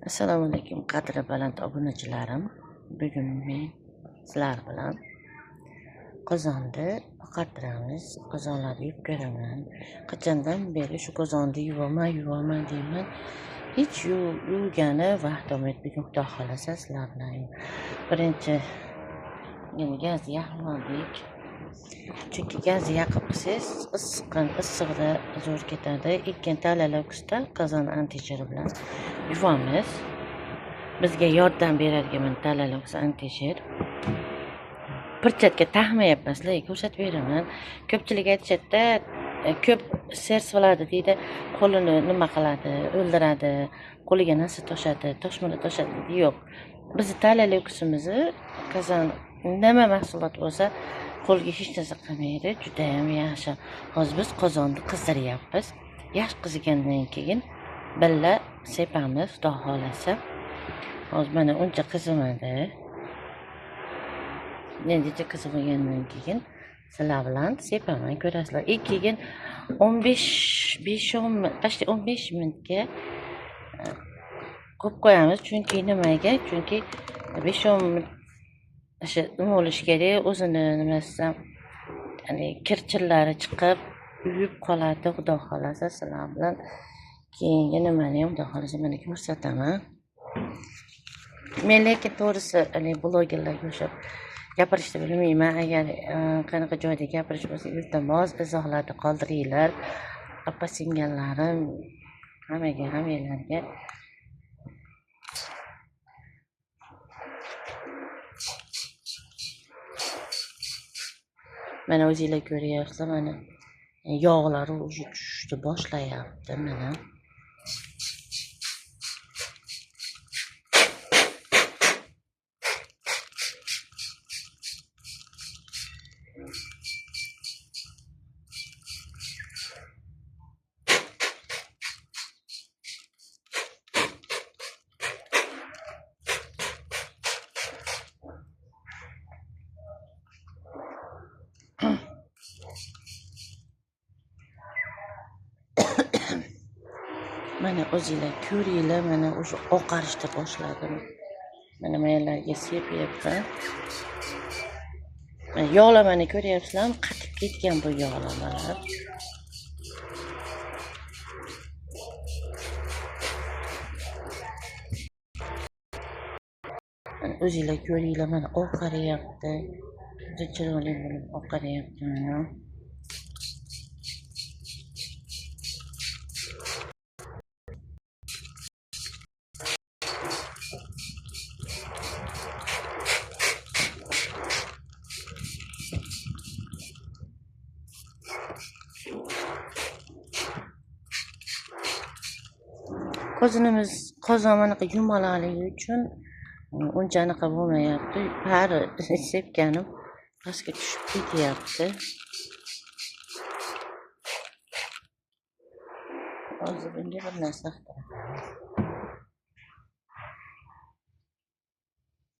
Assalomu alaykum qadri baland obunachilarim. Bugun men sizlar bilan qozonni oqartiramiz. Qozonlarni yuvib ko'raman. Qachondan beri shu qozonni yuvaman deyman. Hech yuvgani vaqt olmaydi. Bugun Xudo xolasa sizlar bilan birinchi gaz yoqmadik. Chunki gaz yoqib qilsangiz issig'ida zo'r ketadi. Ikkinchi talalar-kusda qozon antijiri bilan yuvamiz. Bizga yordam beradigan mana talalar antijir. Pirchatga taqmayapman, sizlarga ko'rsatib beraman. Ko'pchilik aytishadi-da, ko'p sers qiladi deydi, qo'lini nima qiladi, o'ldiradi, qo'liga narsa toshadi, toshmala toshadi deydi. Yo'q. Bizni talalar-kusimizni qozon nima mahsulot bo'lsa qo'lga hech narsa qilmaydi, juda ham yaxshi. Hozir biz qozonni qizdiryapmiz. Yaxshi qizigandan keyin billa sepamiz, Xudo xolasa. Hozir mana uncha qizimadi. Endicha qizigandan keyin sizlar bilan sepaman, ko'rasizlar. Keyin 15 minutga qo'yib qo'yamiz. Chunki nimaga? Chunki 5-10 minut o'sha nima bo'lishi kerak, o'zini nimasi, ya'ni kirchillari chiqib uyib qoladi, Xudo xolasa sizlar bilan keyingi nimani ham Xudo xolasa mana ko'rsataman. Men lekin to'g'risi blogerlarga o'xshab gapirishni bilmayman. Agar qanaqa joyda gapirish bo'lsa, iltimos izohlarda qoldiringlar. Opa singallarim, hammaga, hammanglarga. Mana o'zinglar ko'ryapsizlar, mana yog'lari уже tushishni boshlayapti mana. Mana o'zinglar ko'ringlar, mana o'sha oqarishni boshladi. Mana mayalarga sepyapman. Yog'lamani ko'ryapsizlarmi? Qatib ketgan bu yog'lamalar. Mana o'zinglar ko'ringlar, mana oqaryapti. Juda chiroyli bo'lib oqaryapti mana. Qozonimiz qozon anaqa yumaloqligi uchun uncha anaqa bo'lmayapti. Bari sepganim pastga tushib ketyapti. Hozir bunga bir narsa qilamiz.